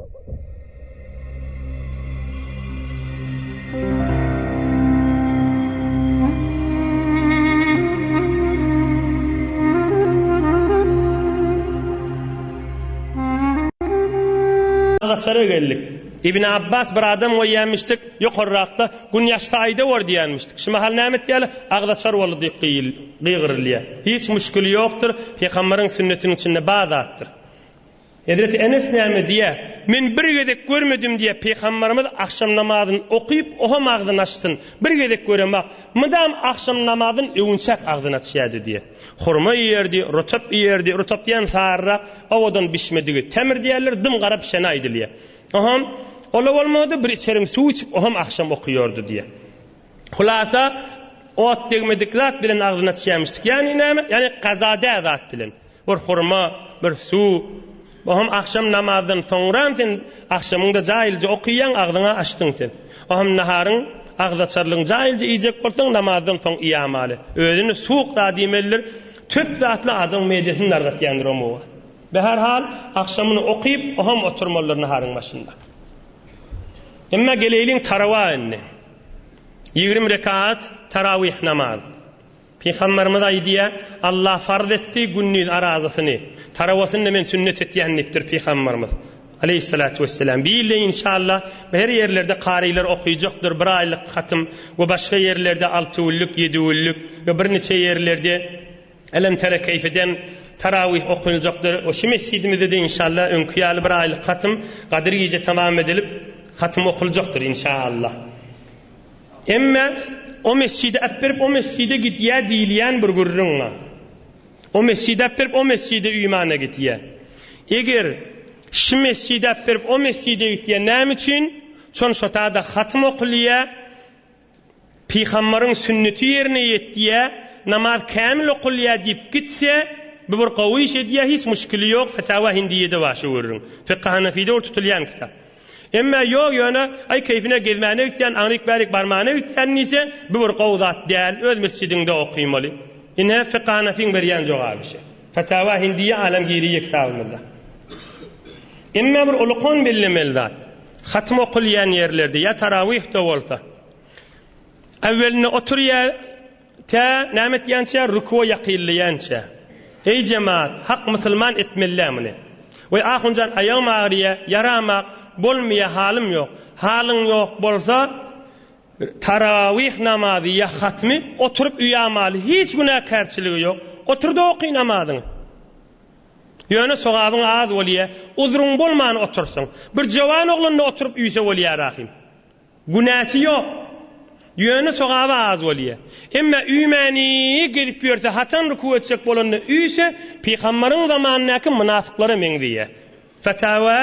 Agaçlara geldik. Ibn Abbas bir adam goýýanmyşdyk, ýokarrakda Gün ýaşsa aýda bor diýýänmişdik. Şu mahal näme etýärler? Agzaçar boldy diýip gygyrylýar. Hiç müşgili ýokdur, pygambaryň sünnetiniň içinde bar zatdyr. Hezreti Enes näme diýýär? Men bir gezek görmedim diýýär, pygambarymyz agşam namazyny okyp, oham agzyny açsyn. Bir gezek göremak. Mydam agşam namazyny öwünçäk agzyny açýardy diýýär. Hurma iýerdi, rutap iýerdi. Rutap diýen saryrak, owadan bişmedigi. Temir diýerler, dym gara pişene aýdylýar. Oham, ola bolmady, bir içerim suw içip, oham agşam okaýardy diýýär. Hulasa, ot degmedik zat bilen agzyny açýarmyşdyk. Ýagny näme? Ýagny gaza däl zat bilen. Bir hurma, bir suw. Oham agşam namazdan soňram sen agşamyňda jaýylja okaýaň, agzyňa açdyň sen. Oham naharyň, agzaçarlygyň jaýylja iýjek bolsaň, namazdan soň iýamaly. Özüni suwuk zat iýmelidir. Töp zatly adamyň medesini dargatýandyr omuwa. Beherhal, agşamyny okyp, oham oturmalydyr naharyň başynda. Emma geleýliň tarawa indi. 20 rekaat tarawih namaz. Pygamberimiz aýdýar, Allah farz etdi gündiz arazasyny, tarawasyny-da men sünnet etýän diýipdir Pygamberimiz, aleýhissalatu wesselam. Bir ýylda inşallah her ýerlerde karylar okyjakdyr bir aýlyk hatym we başga ýerlerde alty günlük, ýedi günlük we birniçe ýerlerde Elem tere keýfeden tarawyh okaljakdyr we şu mesjidimizde-de inşallah öňki ýaly bir aýlyk hatym Gadyr gije tamam edilip hatym okaljakdyr inşallah. Emme o mesjide äpberip o mesjide gidýä diýilýän bir gürrüň bar. O mesjide äpberip o mesjide üýmana gidýä. Eger şu mesjide äpberip o mesjide gitýä näme üçin? Çon şotada hatym okulýa, pygambaryň sünneti ýerine ýetýä, namaz kämil okulýa diýip gitse, bu bir gowy iş edýä, hiç muşkili ýok, Fetawa Hindiýede bar şu gürrüň. Fykhy Hanafide ol tutulýan kitap. Emme ýok ýöne, aý keýfine gezmäne gitýän, aňryk-bärik barmana gitýän diýse, bu bir gowy zat däl, öz mesjidiňde okymaly. Ine, Fykh Hanafiň berýän jogaby şe. Fetawa Hindiýe Alamgiriýe kitabymyzda. Emme bir ulukan bellemeli zat, hatym okulýan ýerlerde ýa tarawyh-da bolsa, äwwelinde oturýar, Tä, näme etýänçä, rüküwe ýakynlaýança. Eý, jemaat, hak musulman etmeli-dä muny. Weý, ahunjan, aýagym agyrýa, ýaramak, bolmaýa, halym ýok. Halyň ýok bolsa, tarawyh namazy ýa hatmy oturyp uýamaly, hiç günäkärçiligi ýok. Otur-da oky namazyňy. Ýöne sogabyň az bolýa, uzruň bolman otursaň. Bir jowan oglan-da oturyp üýse bolýar ahym. Günäsi ýok. Ýöne sogaby az bolýa. Emma üýmäni gezip ýörse, haçan ruku etjek bolanda üýse, pygambaryň zamanyndaky mynafyklara meňzeýär. Fetawa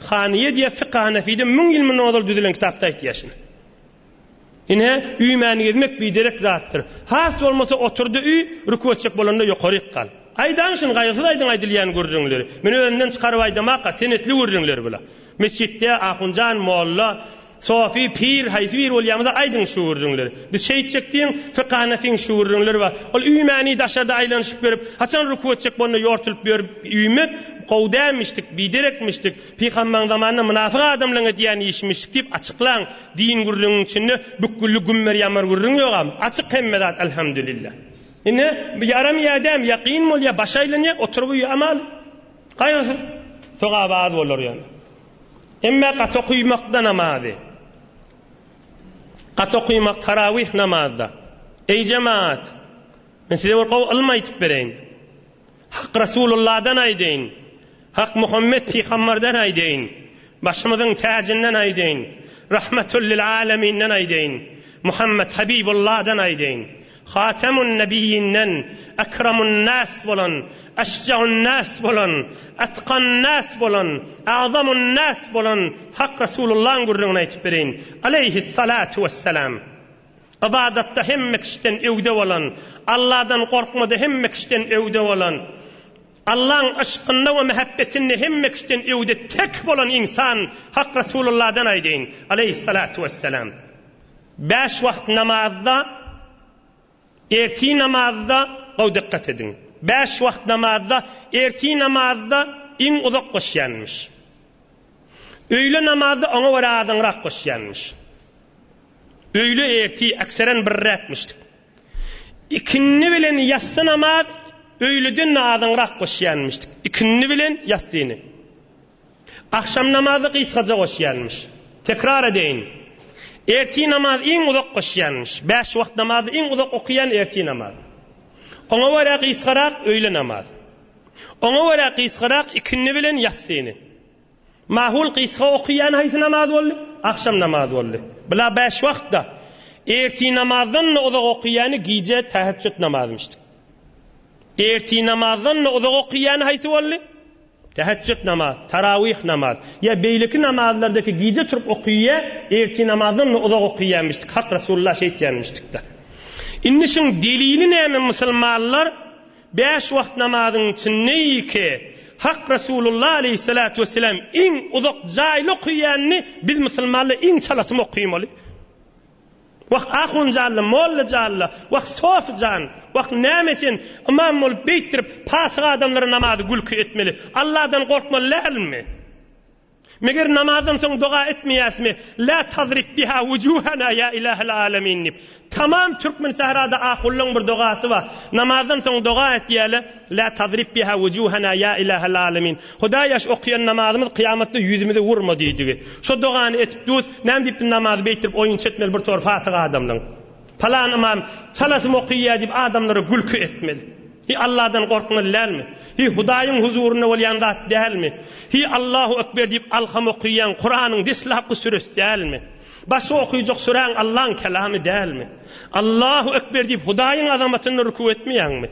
Haniýe diýýär, Fykh Hanefide müň ýyl mundan ozal düzülen kitapda aýtýar şuny. Ine, üýmäni gezmek biderek zatdyr. Has bolmasa oturda üý, ruku etjek bolanda ýokaryk gal. Aýdaň şuny, gaýgysyz aýdyň aýdylýan gürrüňleri. Men özümden çykaryp aýdamak-a, senetli gürrüňler bular. Mesjitde ahunjan, molla, sofi, pir, haýsy biri bolýaňyza aýdyň şu gürrüňleri. Biz şeýtjek diýiň, fykh Hanafyň şu gürrüňleri bar. Ol üýmäni daşarda aýlanyşyp ýörüp, haçan ruku etjek bolanda ýortulyp ýörüp üýmek gowy dälmişdik, biderekmişdik, pygambaň zamanynda mynafyk adamlaň edýän işmişdik diýip açyklaň. Din gürrüňiň içinde bükgülli gümmer-ýamar gürrüň ýogam. Açyk hemme zat Elhamdülillah. Ine, ýaramyýa dämi, ýa kyn bolýa, baş aýlanýa, oturyp uýy amal. Gaýgysyz. Sogaby az bolar ýöne. Emme gaty okymakda namazy. Gaty okymak tarawyh namazda. Eý jemaat! Men size bir gowy ylym aýdyp bereýin. Hak Rasulullahdan aýdaýyn. Hak Muhammet pygamberden aýdaýyn. Başymyzyň täjinden aýdaýyn. Rahmetul lil aleminden aýdaýyn. Muhammet Habibullahdan aýdaýyn. Hatemun Nebiýinden, Ekremun Nas bolan, Eşjaun Nas bolan, Etkan Nas bolan, Agzamun Nas bolan Hak Resulullahyň gürrüňini aýtyp bereýin. Aleýhissalatu wesselam. Ybadatda hemme kişiden öwde bolan, Allahdan gorkmada hemme kişiden öwde bolan, Allaň yşkynda we mähebbetinde hemme kişiden öwde tek bolan ynsan Hak Resulullahdan aýdaýyn. Aleýhissalatu wesselam. Bäş wagt namazda, ertir namazda gowy dykgat ediň. Bäş wagt namazda, ertir namazda iň uzak goşýanmyş. Öýle namazda oňa görä azyňrak goşýanmyş. Öýle ertir ekseren birräkmişdik. Ikindi bilen ýassy namaz öýleden-de azyňrak goşýanmyşdyk. Ikindi bilen ýassyny. Agşam namazy gysgaja goşýanmyş. Tekrar edeýin. Ertir namaz iň uzak goşýanmyş. Bäş wagt namazy iň uzak okaýan ertir namaz. Oňa görä gysgarak öýle namaz. Oňa görä gysgarak ikindi bilen ýassyny. Mahul gysga okaýan haýsy namaz boldy? Agşam namazy boldy. Bula bäş wagt-da. Ertir namazdan-da uzak okaýany gije täheçjüt namazymyşdyk. Ertir namazdan-da uzak okaýany haýsy boldy? Täheçjüt namaz, tarawyh namaz. Ýa beýleki namazlardaki gije turup okaýa, ertir namazdan-da uzak okaýanmyşdyk. Hak Resulullah şeýtýänmişdik-de. Indi şuň delili näme musulmanlar? Bäş wagt namazyň içindeiki Hak Resulullah aleýhissalatu wesselam iň uzak jaýly okaýanyny biz musulmanlar iň çalasym okymaly. Wah ahun janly, molla janly, wah sofy jan, wah näme sen ymam bolup beýtdirip pasyk adamlara namazy gülki etmeli. Alladan gorkmaly dälmi? Meger namazdan soň doga etmeýäsmi, Lä tazrib biha wujuhana ýa ilahel alemin diýip. Tamam türkmen sährada ahullaň bir dogasy bar. Namazdan soň doga etýäle, Lä tazrib biha wujuhana ýa ilahel alemin. Hudaýa şu okaýan namazymyz kyýamatda ýüzümize urma diýdigi. Şo dogany etip dus, näme diýip biz namazy beýtdirip oýunça etmeli bir tor fasyk adamlaň. Palan ymam çalasym okyýa diýip adamlara gülki etmeli. Hi Alladan gorkmaly dälmi? Hi Hudaýyň huzurynda bolýan zat dälmi? Hi Allahu Ekber diýip alham okyýaň Kuranyň deslapky süresi dälmi? Başga okyjak süräň Allaň kelamy dälmi? Allahu Ekber diýip Hudaýyň azamatynda ruku etmeýäňmi?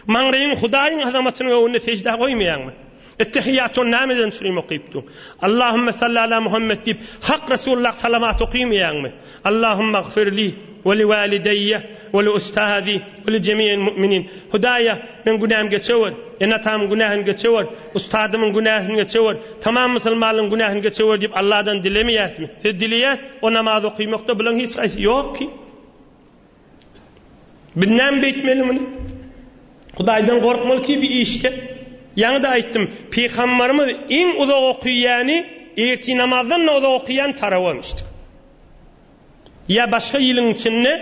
Maňraýyňy Hudaýyň azamatynyň öňünde seždä goýmaýaňmy? Ettehiýatyny nämeden çürim okypdyň? Allahümme salli ala Muhammed diýip, Hak Resulullah salamat okymaýaňmy? Allahümme agfirli we li walideýe we li ustazi we li jemi'il mu'minin. Hudaýa, meň günämi geçewer, ene-atamyň günäsini geçewer, ustadymyň günäsini geçewer, tamam musulmanlaryň günäsini geçewer diýip Allahdan dilemeýäsmi? Biz dileýäs, o namaz okymakda bularyň hiç haýsy ýok ki. Biz näme beýtmeli muny? Hudaýdan gorkmaly ki bir işde. Ýaňy-da aýtdym, pygambarymyz iň uzak okyýany ertir namazdan-da uzak okyýan tarawamişdir. Ýa başga ýylyň içinde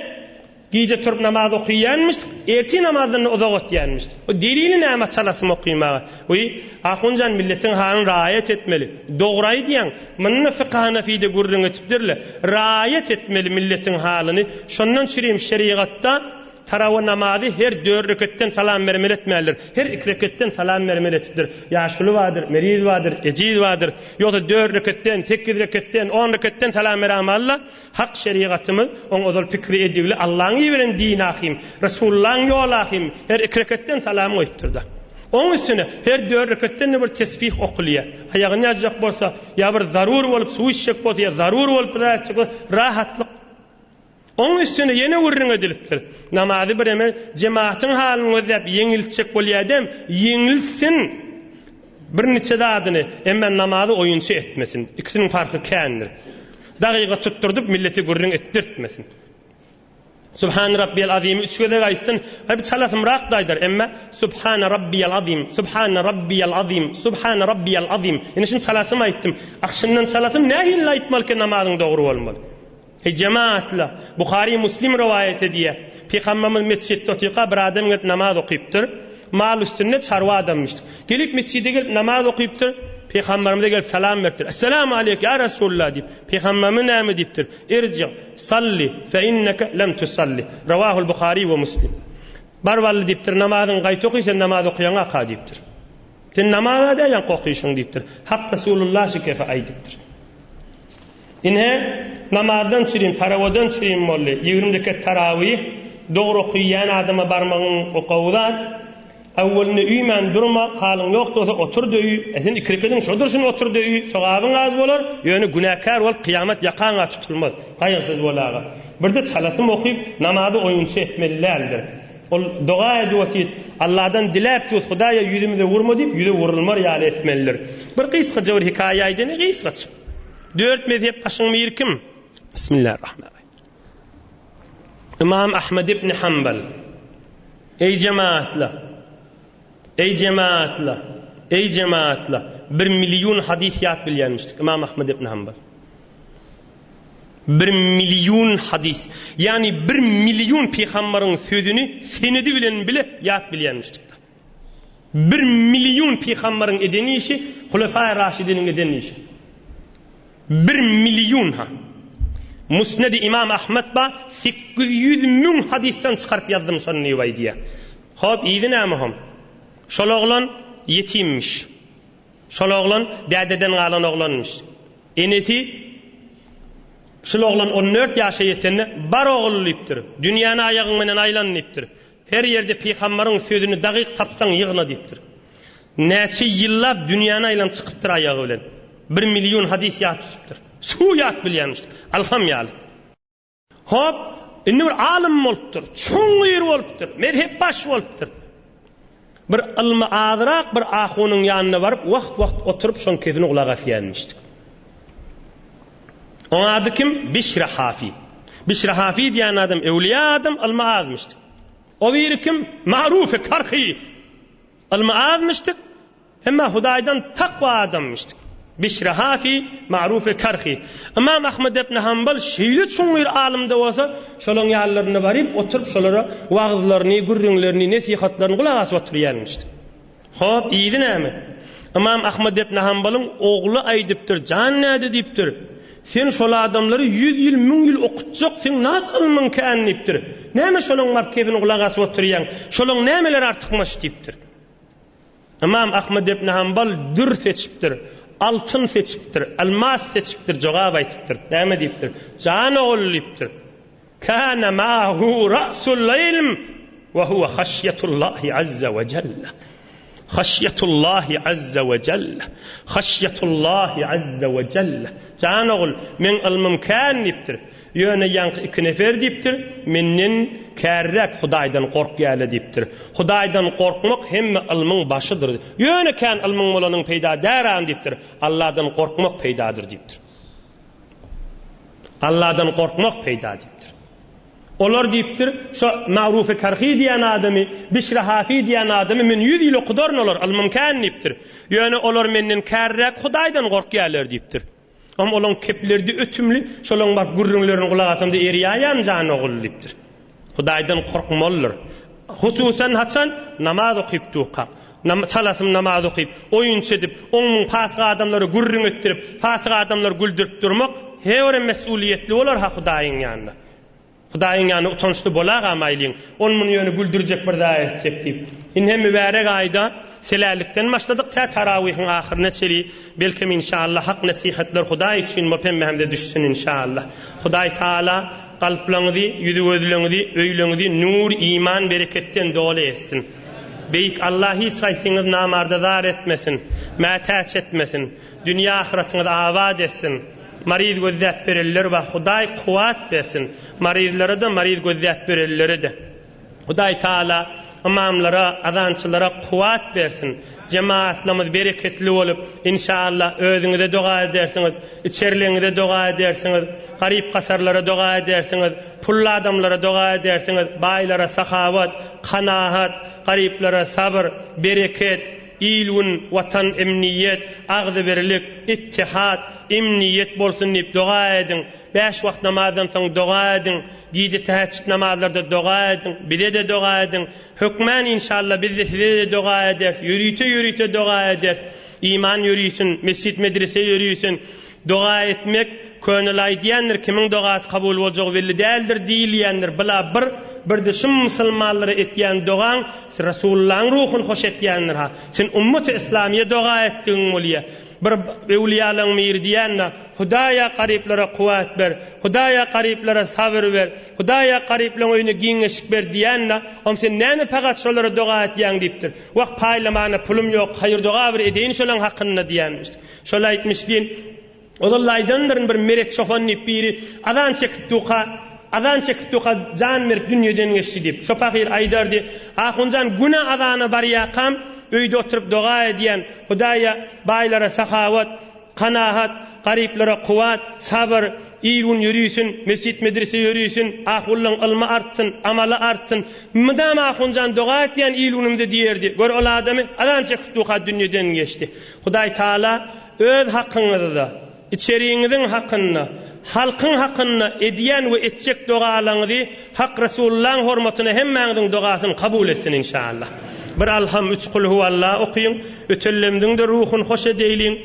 gije turup namaz okyýanmyşdyk, ertir namazdan-da uzak otýanmyşdyk. O delili näme çalasym okymaga? Wiý, ahunjan milletiň halyny raýat etmeli. Dogry aýdýaň. Munda fykh hanafide gürrüň etipdirle. Raýat etmeli milletiň halyny. Şondan çürim şerigatda tarawa namazy her dört reketden salam bermeli etmälidir. Her iki reketden salam bermeli etipdir. Ýaşuly bardyr, meriz bardyr, ejiz bardyr. Ýogsa dört reketden, sekiz reketden, on reketden salam berämalla. Hak şerigatymyz oň ozal pikiri edigli Allaň iberen dini ahim, Resulullaň ýoly ahim, her iki reketden salam goýupdyrda. Oň üstüne her dört reketden-de bir tesbih okulýar. Aýagyny ýazjak bolsa, ýa bir zarur bolup suw içjek bolsa, ýa zarur bolup bir zat etjek bolsa, rahatlyk. Oň üstüne ýene gürrüň edilipdir. Namazy bireme jematyň halyny gözläp ýeňiltjek bolýadem, ýeňiltsin birniçe zadyny, emma namazy oýunça etmesin. Ikisiniň parhy kändir. Dagyga tutdurdyp millete gürrüň etdirtmesin. Subhan Rabbiyal Azimi üç gezek aýtsyn, aý bir çalasymrak-da aýdar, emma Subhana Rabbiyal Azim, Subhana Rabbiyal Azim, Subhana Rabbiyal Azim. Ine şuny çalasym aýtdym. Ah şundan çalasym nähili aýtmaly ki namazyň dogry bolmaly. Eý jemaatla, Buhary Muslim rowaýat edýär. Pygamberimiz metjitde otyrka bir adam gelip namaz okypdyr. Mal üstünde çarwa adamyşdy. Gelip metjide gelip namaz okypdyr. Pygamberimize gelip salam beripdir. Esselamu aleyk ýa Resulullah diýip. Pygamberimiz näme diýipdir? Irji, salli, fe inneke lem tusalli. Rawahul Buhari we Muslim. Bar wally diýipdir, namazyňy gaýta oky, sen namaz okaýaňaka diýipdir. Sen namaz-a däl ýaňky okyşyň diýipdir. Hak Resulullah şu kefe aýdypdyr. Ine, namazdan çürim, tarawadan çürim boldy. 20 reket tarawyh, dogry okyýan adama barmagyň gowy zat. Öwwelinde üýmän durma, halyň ýok bolsa otur-da üý. E sen iki rekediň şo durşuna otur-da üý, sogabyň az bolar, ýöne günäkär bolup kyýamat ýakaňa tutulmaz. Gaýgysyz bol aga. Birde çalasym okyp, namazy oýunça etmeli däldir. Ol doga edip otyr, Alladan diläp dur, Hudaýa ýüzümize urma diýip, ýüze urulmar ýaly etmelidir. Bir gysgaça bir hekaýa aýdaýyn, gysgaça. Dört mezhep başyň biri kim? Bismillahirrahmanirrahim. Ymam Ahmed ibn Hanbal. Eý jemaatlar! Eý jemaatlar! Eý jemaatlar! Bir million hadys ýat bilýänmişdik Ymam Ahmet ibn Hanbal. Bir million hadys. Ýagny bir million pygambaryň sözüni senedi bilen bile ýat bilýänmişdik. Bir million pygambaryň eden işi, Hulefaýy Raşidiniň eden işi. Bir million ha. Musnedi Imam Ahmet ba 800 müň hadysdan çykaryp ýazdym şony diýip aýdýar. Hop, yzy näme hom? Şol oglan ýetimmiş. Şol oglan dädeden galan oglanmyş. Enesi şul oglan 14 ýaşa ýetende bar ogul diýipdir. Dünýäni aýagyň bilen aýlan diýipdir. Her ýerde pygambaryň sözüni dagyk tapsaň ýygna diýipdir. Näçe ýyllap dünýäni aýlanyp çykypdyr aýagy bilen. Bir million hadys ýat tutupdyr. Suw ýat bilýänmiş. Alham ýaly. Hop, indi bir alym bolupdyr. Çuňňur bolupdyr. Mezhepbaş bolupdyr. Bir ylmy azrak bir ahunyň ýanyna baryp wagt-wagt oturyp şoň kefini gulak asýanmyşdyk. Oň ady kim? Bişri Hafi. Bişri Hafi diýen adam öwliýa adam, ylmy azmyşdyk. O biri kim? Marufi Karhi. Ylmy azmyşdyk, emma Hudaýdan takwa adammyşdyk. Bişri Hafi, Marufi Karhi. Ymam Ahmed ibn Hanbal şeýle çuňňur alym-da bolsa, şolaň ýanlarynda baryp oturyp şolara wagyzlaryny, gürrüňlerini, nesihatlaryny gulak asyp oturýarmyşdyk. Hop, yzy näme? Ymam Ahmad ibn Hanbalyň ogly aýdypdyr, Jan näde diýipdir. Sen şol adamlary ýüz ýyl, müň ýyl okutjak, seň nas ylmyň kän diýipdir. Näme şolaň baryp kebini gulak asyp oturýaň? Şolaň nämeleri artykmaç diýipdir. Ymam Ahmad ibn Hanbal dür seçipdir, altyn seçipdir, almaz seçipdir, jogap aýtypdyr. Näme diýipdir? Jan ogul diýipdir. Kana ma'hu ra'sul ilm we huwa haşýetullahi azza we jelle. Haşýetullahi azza we jelle. Haşýetullahi azza we jelle. Jan ogul, meň ylmym kän diýipdir. Ýöne ýaňky iki nefer diýipdir, menden kärräk Hudaýdan gorkýarlar diýipdir. Hudaýdan gorkmak hemme ylmyň başydyr. Ýöne kän ylmyň bolanyň peýda däram diýipdir. Allahdan gorkmak peýdadyr diýipdir. Alladan gorkmak peýda diýipdir. Olar diýipdir, şo Magrufy Karhy diýen adamy, Bişri Hafi diýen adamy men ýüz ýyl okudaryn olar, ylmym kän diýipdir. Ýöne olar menden kärräk Hudaýdan gorkýarlar diýipdir. Om olaň kepleri-de ötümli, şolaň baryp gürrüňlerini gulak asamda erýäýem jan ogul diýipdir. Hudaýdan gorkmalydyr. Hususan haçan namaz okyp durka. Çalasym namaz okyp, oýunçy edip, oň-muň pasyk adamlara gürrüň etdirip, pasyk adamlary güldürip durmak heorem mesulyýetli bolar-ha Hudaýyň ýanynda. Hudaýyň ýanynda utançly bolagamaýlyň, ony-muny ýöne güldürjek bir zat etjek diýip. Indi hem mübärek aýda selälikden başladyk tä tarawihiň ahyryna çeli, belkem inşallah hak nesihatlar Hudaý üçin bolup hemmämize düşsün inşallah. Hudaý Taala Kalplaňyzy, ýüzi-gözleňizi, öýleňizi nur, iman, bereketden doly etsin. Beýik Allah hiç haýsyňyzy namarda zar etmesin, mätäç etmesin. Dünýe ahyratyňyzy abat etsin. Maryz gözläp berenler bar, Hudaý kuwwat bersin. Maryzlara-da, maryz gözläp berenlere-de. Hudaý Taala ymamlara, azançylara kuwwat bersin. Jemagatlarymyz bereketli bolup, inşallah özüňize doga edersiňiz, içerileňize doga edersiňiz, garyp-gasarlara doga edersiňiz, pully adamlara doga edersiňiz, baýlara sahawat, kanagat, garyplara sabyr, bereket, il-gün, watan emniýet, agzybirlik, ittihat, emniýet bolsun diýip doga ediň. Bäş wagt namazdan soň doga ediň. Gije täheçjüt namazlarda doga ediň, bize-de doga ediň. Hökmän inşallah biz-de size-de doga ederis, ýörite-ýörite doga ederis. Iman ýörisin, mesjit-medrese ýörisin. Doga etmek, könel aýdýandyr, kimiň dogasy kabul boljagy belli däldir diýilýändir. Bula bir, birde şu musulmanlara etýän dogaň Resulullahyň ruhuny hoş etýändir-ha. Sen ummaty yslamiýe doga etdigiň bolýa. Bir öwlüýalaň biri diýende, Hudaýa garyplara kuwwat ber, Hudaýa garyplara sabyr ber, Hudaýa garyplaň öýüne giňeşik ber diýende, Om sen näme pagat şolara doga etýäň diýipdir. Wah paýlamana pulum ýok, haýyr-doga bir edeýin şolaň hakynda diýenmiş. Şol aýtmyşlyn, Ozal aýdandyryn bir Meret çopan diýip biri azan çekip durka, azan çekip durka jan berip dünýeden geçdi diýip. Şo pahyr aýdardy, Ahunjan güne azana barýakam öýde oturyp doga edýän, Hudaýa baýlara sahawat, Kanahat, garyplara kuwwat, sabyr, il-gün ýörisin, mesjit-medrese ýörisin, ahullaň ylmy artsyn, amaly artsyn. Mydama ahunjan doga etýän il-günümde diýerdi. Gör ol adamy, azan çekip duka dünýeden geçdi. Hudaý Taala öz hakyňyzda, içeriňiziň hakynda, halkyň hakynda edýän we etjek dogalaňyzy Hak Resulullaň hormatyna hemmäňiziň dogasyny kabul etsin inşallah. Bir Alham, üç Kulhuwalla okyň, ötenlemziň-de ruhuny hoş edeýliň,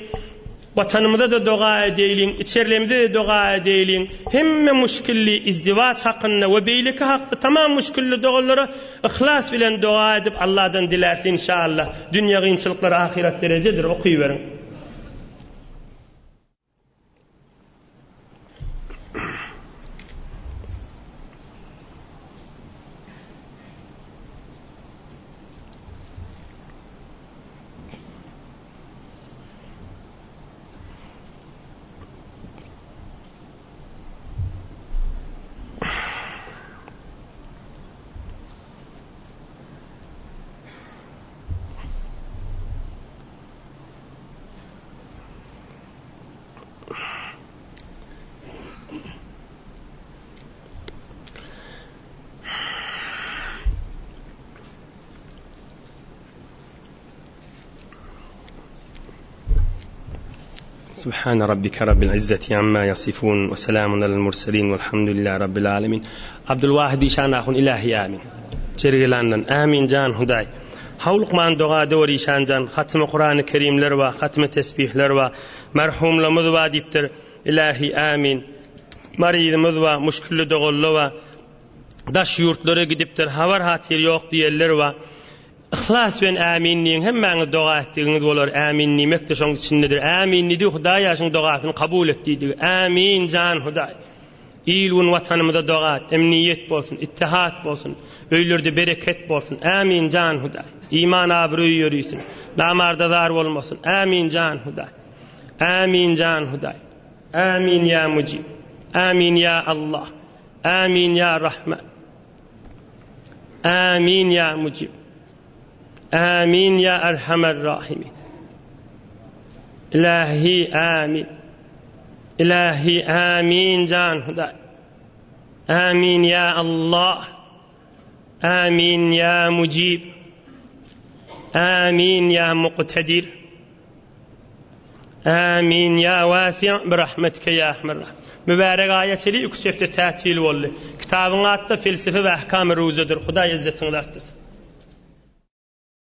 Watanymyza-da doga edeýliň, içerlemze-de doga edeýliň, hemme muşkilli izdiwaç hakynda we beýleki hakda tamam muşkilli dogalara yhlas bilen doga edip Alladan diläris inşallah. Dünýe gynçylyklary ahyret derejedir, okyberiň. Subhane rabbike rabbil izzeti amma yasifun we selamun alel murselin velhamdülillahi rabbil alemin. Abdulwahid işan ahun ilahi amin. Çergelandan amin jan Hudaý. Howlukman doga döwür işan jan hatymy Kurany Kerimler we hatymy tesbihler we merhumlamyz we diýipdir. Ilahi amin. Maryzymyz we muşkilli dogalla we daş ýurtlara gidipdir habar hatyr ýok diýenler we Yhlas bilen ämin diýiň hemmäňiz doga etdigiňiz bolar ämin diýmekde şoň içindedir ämin diýdigi Hudaý ýaşyň dogasyny kabul et diýdigi ämin jan Hudaý il gün watanymyza doga et emniýet bolsun ittihat bolsun öýlerde bereket bolsun ämin jan Hudaý iman abraý ýörisin namarda zar bolmasyn ämin jan Hudaý ämin jan Hudaý ämin ýa mujib ämin ýa Allah ämin ýa Rahman Amin ýa Mujib. Amin ýa Erhamer Rahimin. Ilahi amin. Ilahi amin jan Hudaý. Amin ýa Allah. Amin ýa Mujib. Amin ýa Muqtadir. Amin ýa Wasi' bi rahmetike ýa Erhamer Rahim. Mübärek aýa çeli iki-üç hepde tätil boldy. Kitabyň ady-da Felsefe we Ahkamy Ruzedir. Hudaý yzzetiňizi artdyrsyn.